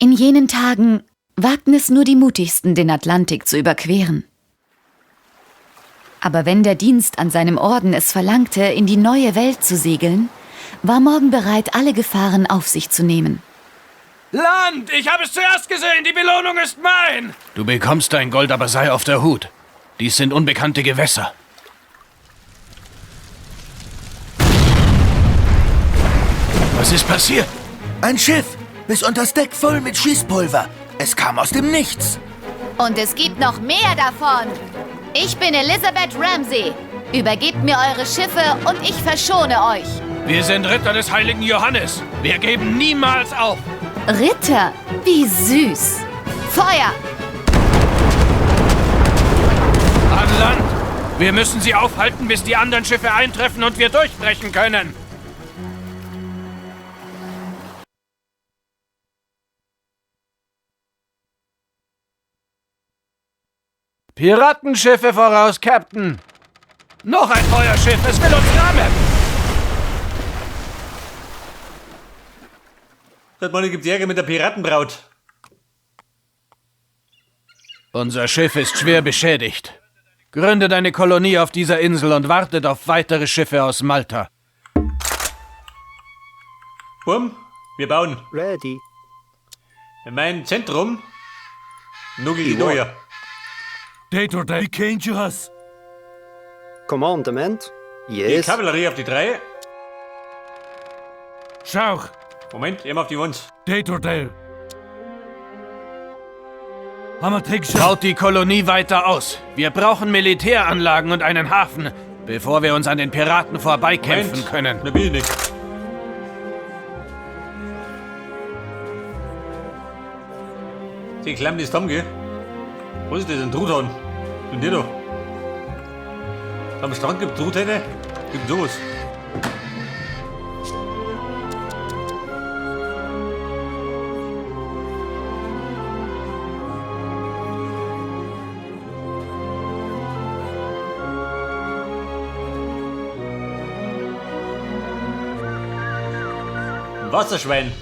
In jenen Tagen wagten es nur die Mutigsten, den Atlantik zu überqueren. Aber wenn der Dienst an seinem Orden es verlangte, in die neue Welt zu segeln, war Morgan bereit, alle Gefahren auf sich zu nehmen. Land! Ich habe es zuerst gesehen! Die Belohnung ist mein! Du bekommst dein Gold, aber sei auf der Hut. Dies sind unbekannte Gewässer. Was ist passiert? Ein Schiff! Bis unters Deck voll mit Schießpulver. Es kam aus dem Nichts. Und es gibt noch mehr davon. Ich bin Elizabeth Ramsey. Übergebt mir eure Schiffe und ich verschone euch. Wir sind Ritter des heiligen Johannes. Wir geben niemals auf. Ritter? Wie süß. Feuer! An Land! Wir müssen sie aufhalten, bis die anderen Schiffe eintreffen und wir durchbrechen können. Piratenschiffe voraus, Captain! Noch ein Feuerschiff, es will uns rammen! Seit morgen gibt's Ärger mit der Piratenbraut. Unser Schiff ist schwer beschädigt. Gründet eine Kolonie auf dieser Insel und wartet auf weitere Schiffe aus Malta. Bumm, wir bauen. Ready. In meinem Zentrum. Nugel die Neue. Commandement. Die Yes. Kavallerie auf die 3. Schauch! Moment, immer auf die 1. Baut die Kolonie weiter aus. Wir brauchen Militäranlagen und einen Hafen, bevor wir uns an den Piraten vorbeikämpfen Moment, können. Ne will ich nicht. Die klemmen die zusammen, gell? Was ist das? Ein Truthahn? Und dir da? Am Strand gibt Truthähne? Gibt sowas. Ein Wasserschwein.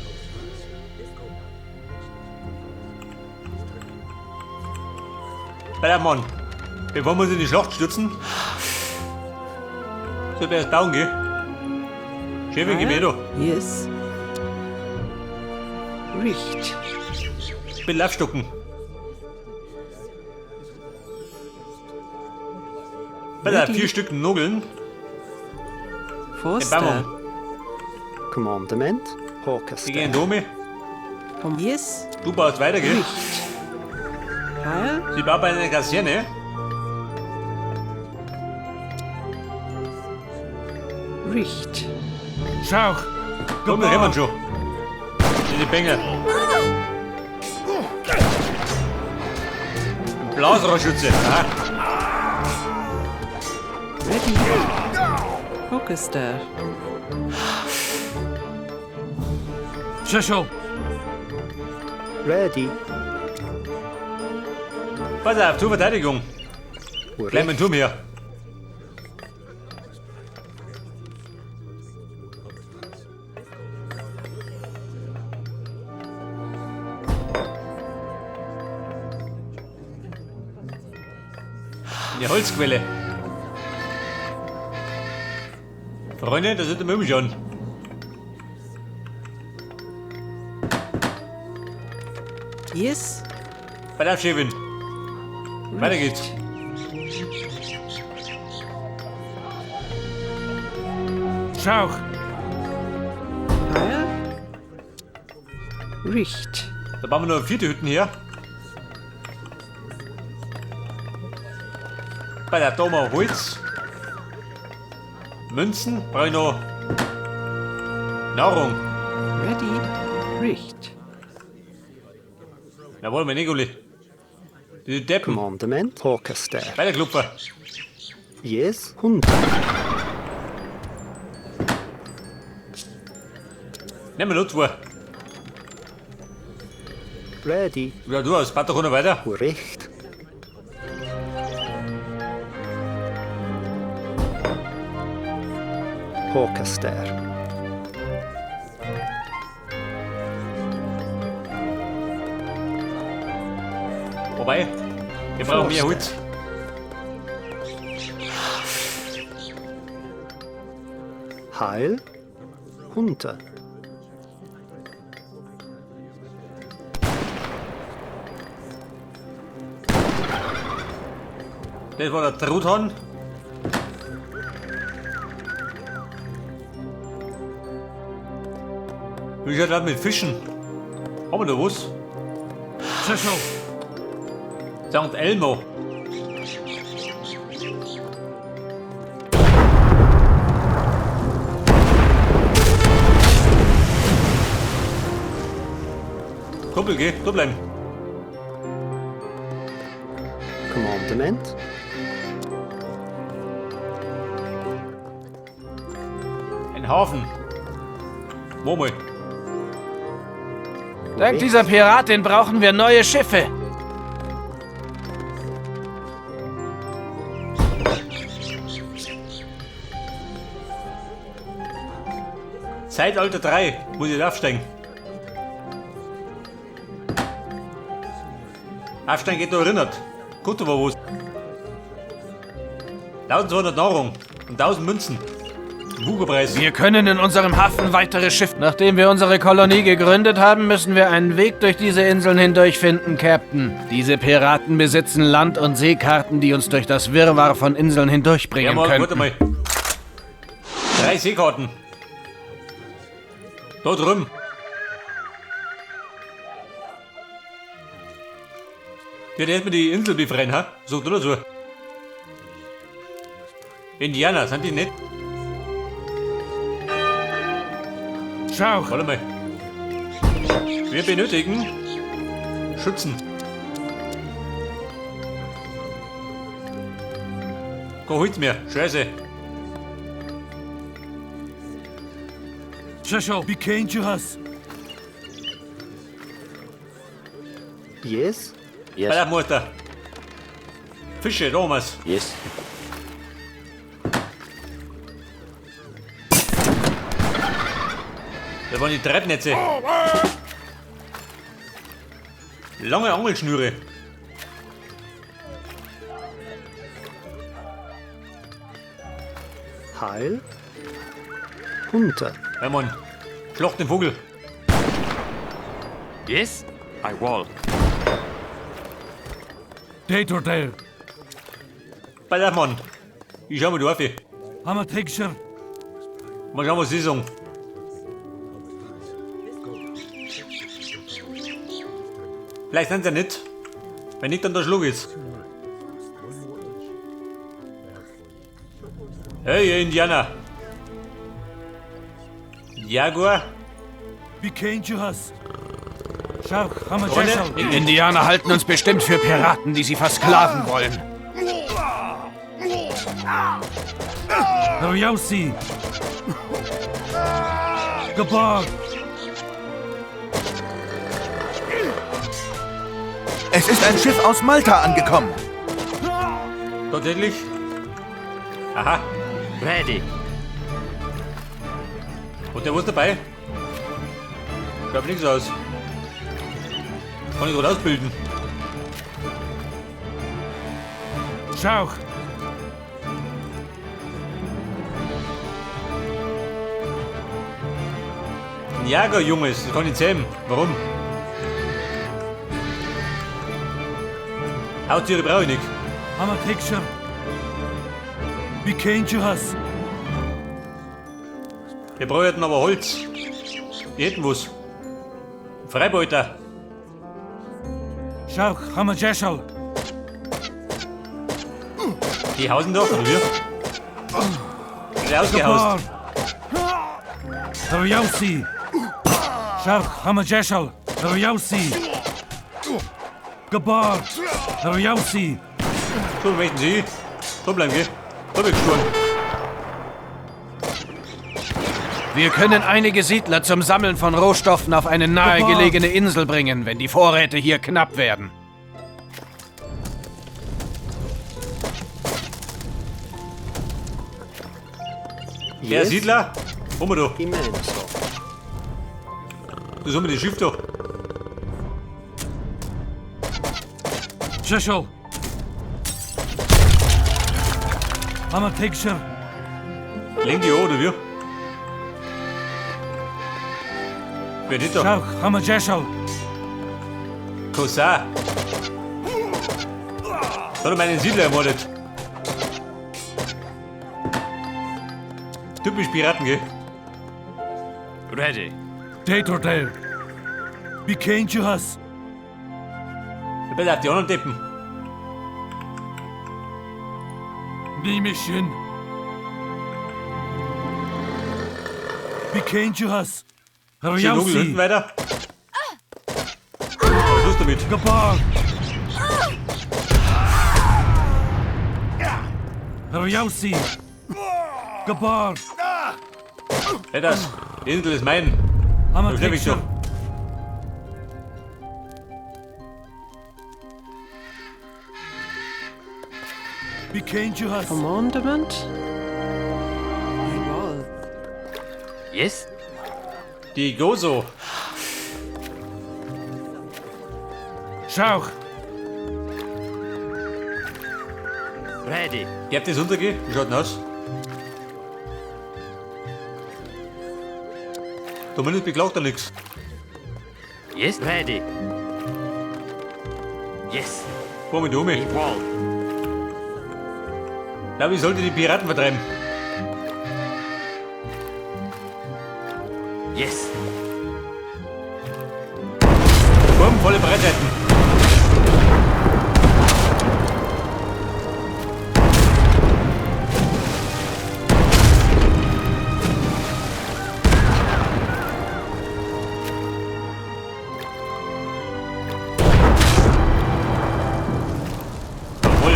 Bei Mann, bevor wir uns in die Schlacht stürzen, sollten wir erst bauen, gell? Chefin, geh mir da. Yes. Richt. Bin aufstocken. Bei der Ready. 4 Stück Nugeln. Forster. Bauern. Commandement. Die Hawkester. gehen Dome. Yes. Du baust weiter, gell? Richt. Heil. Sie baut bei einer Kaserne. Richt. Schauch! Komm, wir kommen schon. Die Bengel. Ein Blasrohrschütze. Aha. Ready. Hawkester. Schöschel! Ready. Pass auf, zur Verteidigung. Gleich mit dem Turm hier. Eine Holzquelle. Freunde, da sind wir schon. Yes. Bei der Chefin. Weiter geht's. Schauch! Heil. Richt. Da bauen wir noch vierte Hütten her. Bei der Doma Holz. Münzen brauche ich noch Nahrung. Ready. Richt. Jawohl, mein Negoli. Die Deppen. Commandement. Hawkester. Weiter Klopfer. Yes. Hund. Nehmen wir noch zwei. Ready. Ja, du aus, baut doch noch weiter. Recht. Hawkester. Wobei, wir brauchen mehr Holz. Heil. Hunter. Das war der Truthahn. Wie schaut das mit Fischen? Haben wir da was? St. Elmo. Kumpel, geh, da bleiben. Commandement. Ein Hafen. Wo mal? Dank dieser Piratin brauchen wir neue Schiffe. Zeitalter 3. Muss ich aufsteigen. Aufsteigen geht noch erinnert. Gut, aber was? 1200 Nahrung und 1000 Münzen. Wucherpreis. Wir können in unserem Hafen weitere Schiffe. Nachdem wir unsere Kolonie gegründet haben, müssen wir einen Weg durch diese Inseln hindurch finden, Captain. Diese Piraten besitzen Land- und Seekarten, die uns durch das Wirrwarr von Inseln hindurchbringen Ja, mal, könnten. warte mal. 3 Seekarten. Da drüben. Die hat erstmal die Insel befreien, ha? So oder so. Indianer, sind die nicht? Schau. Warte mal. Wir benötigen Schützen. Kein Holz mehr. Scheiße. Yes. Yes. Bei der Mutter. Fische, da haben wir's. Yes. Da waren die Treibnetze. Lange Angelschnüre. Heil. Hunter. Hey Mann, schlacht den Vogel. Yes, I will. Dator there. Bei der Mann. Ich schau mal da auf. I'm a picture. Mal schauen, was sie sagen. Vielleicht sind sie ja nicht. Wenn nicht, dann der Schlag ist. Hey, ihr Indianer. Jaguar. Die Indianer halten uns bestimmt für Piraten, die sie versklaven wollen. Es ist ein Schiff aus Malta angekommen. Tatsächlich? Aha. Ready. Und der was dabei? Schaut nichts aus. Kann ich gerade ausbilden. Schau. Ein Jager, Junges, das kann ich zähmen. Warum? Hauttiere brauche ich nicht. I'm a picture. Wir brauchen aber Holz. Wir hätten was. Freibeuter. Schau, Hamajeshal. Die hausen doch, oder wir? Sind ausgehaust. Ryausi. Schau, Hamajeshal. Ryausi. Gabar. Ryausi. So, wo möchten Sie? So bleiben wir. Da bin ich gestorben. Wir können einige Siedler zum Sammeln von Rohstoffen auf eine nahegelegene Insel bringen, wenn die Vorräte hier knapp werden. Der Yes. Siedler? Wo wir da? Imenso. Das haben wir das Schiff da. Shishel. Amategshir. Lenk die an, oder wie? Wer nicht da? Schauch. Hamajeshel. Cousin. Da hat er meinen Siedler ermordet. Typisch Piraten, gell? Ready. Datordale. Bikenjuhas. Ich bin auf die anderen Deppen. Nimishin. Bikenjuhas. Schön dunkel hinten weiter. Was ist damit? Gabar. Ryausi. Gabar. Hey, das. Die Insel ist mein. Da schlepp ich schon. Commandement. Jawohl. Yes. Die Gozo. Schauch. Ready. Ihr habt das untergehen? Wie schaut denn aus? Zumindest beklagt er nichts. Yes. Ready. Yes. Komm mit um. Ich glaube, ich sollte die Piraten vertreiben. Yes. Komm, volle Breitseiten. Jawohl.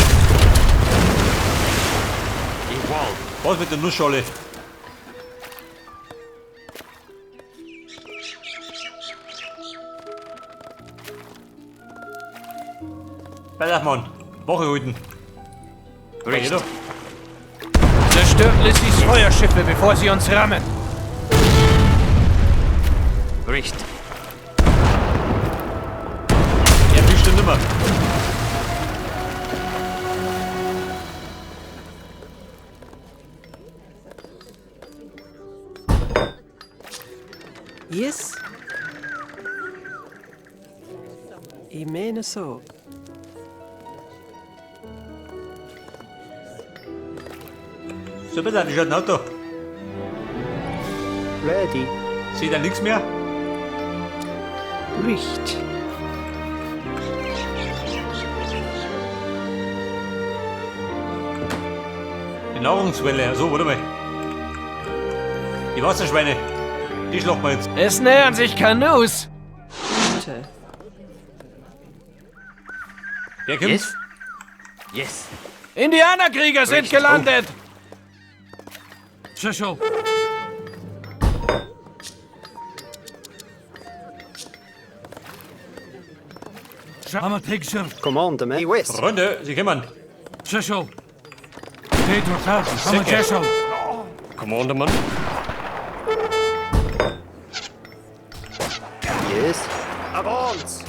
Was mit der Nussschale? Pass auf, Mann. Wache halten. Recht. Zerstört Lissys Feuerschiffe, bevor sie uns rammen. Recht. Ja, bestimmt nimmer. Yes. Ich meine so. So, bitte, wie schaut ein Auto? Ready. Seht ihr nichts mehr? Richt. Die Nahrungsquelle, so, warte mal. Die Wasserschweine. Die schlagen wir jetzt. Es nähern sich Kanus. Bitte. Wer kommt? Yes. Yes. Indianerkrieger sind gelandet. Shishel. Amategshir. Commandement. Iwis. Freunde, sie kommen. Shishel. Dator Amajeshel. Commandement. Yes. Avance.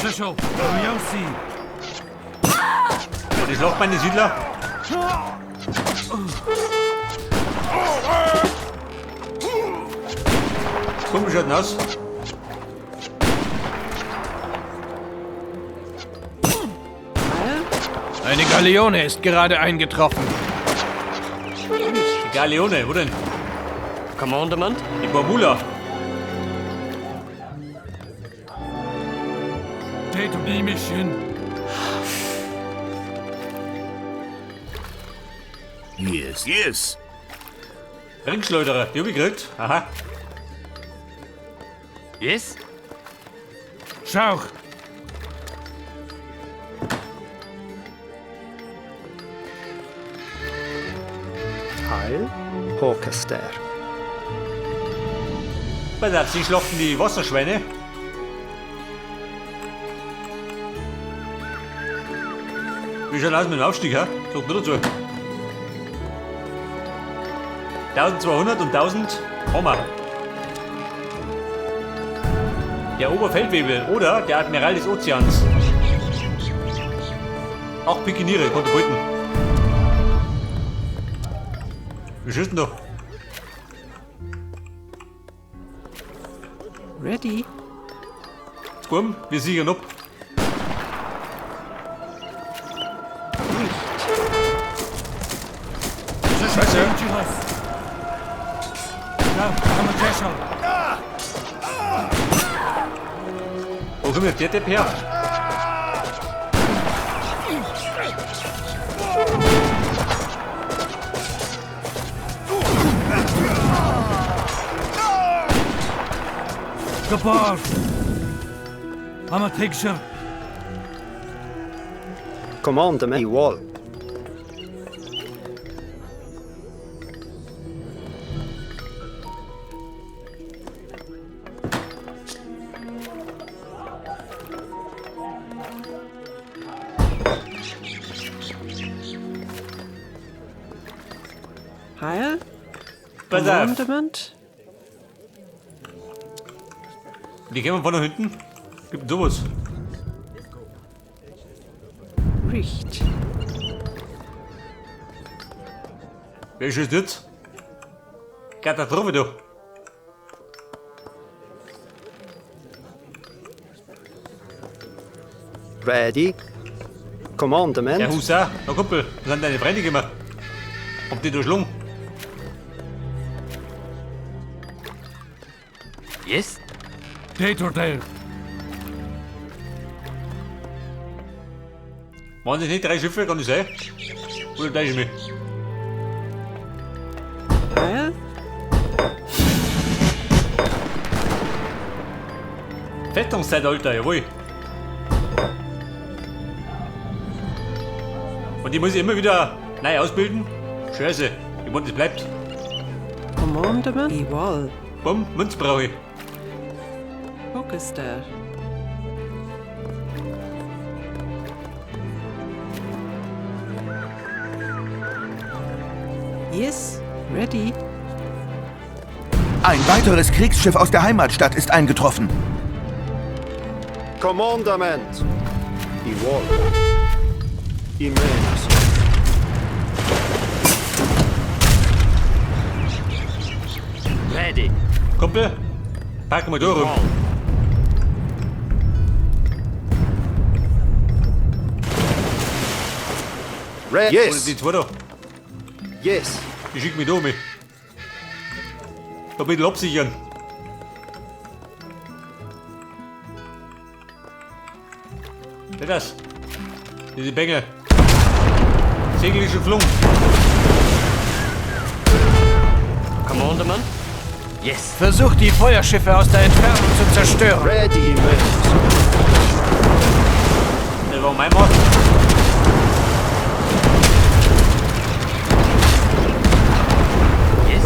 Shishel. Ryausi. Und ich schlage meine Siedler. Komm, wie schaut denn aus? Eine Galeone ist gerade eingetroffen. Die Galeone, wo denn? Commandement. Die Bamula. Dator Nimishin. Yes. Yes. Ringschleuderer, die hab ich gekriegt. Aha. Yes. Schauch. Heil. Orchester. Pass auf, sie schlachten die Wasserschweine. Wie schaut aus mit dem Aufstieg, hä? Sagt nur dazu. 1200 und 1000 haben wir. Der Oberfeldwebel oder der Admiral des Ozeans. Auch Pikiniere, konnte beuten. Wie schießt denn da? Ready. Komm, wir sichern ab. Scheiße. Wo kommt denn der Depp her? Gebar. I'm a picture. Commandement. Wall. Heil. Pass auf. Commandement. Die kämen von da hinten. Gibt sowas. Richt. Wer schießt jetzt? Katastrophe, du. Ready. Commandement. Ja, Husa. Na Kumpel, was haben deine Freunde gemacht? Ob die durchschlungen? Yes. Dator there. Waren das nicht 3 Schiffe, kann das sein? Oder täusche ich mich? Heil. Festungszeit, Alter, jawohl. Und die muss ich immer wieder neu ausbilden. Scheiße, ich meine, das bleibt. Commandement. Wall. Bumm, Münz brauche ich. Orchester. Yes, ready. Ein weiteres Kriegsschiff aus der Heimatstadt ist eingetroffen. Commandement. Wall. Immens. Ready. Kumpel, packen wir durch. Ready. Oder Yes. die zwei da. Yes. Die schicken mich da mit. Da ein bisschen absichern. Wer das? Diese Bengel. Segel ist schon geflogen. Commandement. Yes. Versucht, die Feuerschiffe aus der Entfernung zu zerstören. Ready. Das war mein Mann. Yes.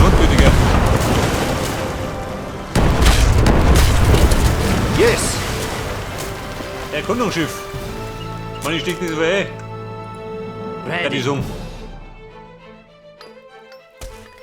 Grundgütiger. Yes. Erkundungsschiff. Mann, ich steck nicht so weit. Ready. Die Sung.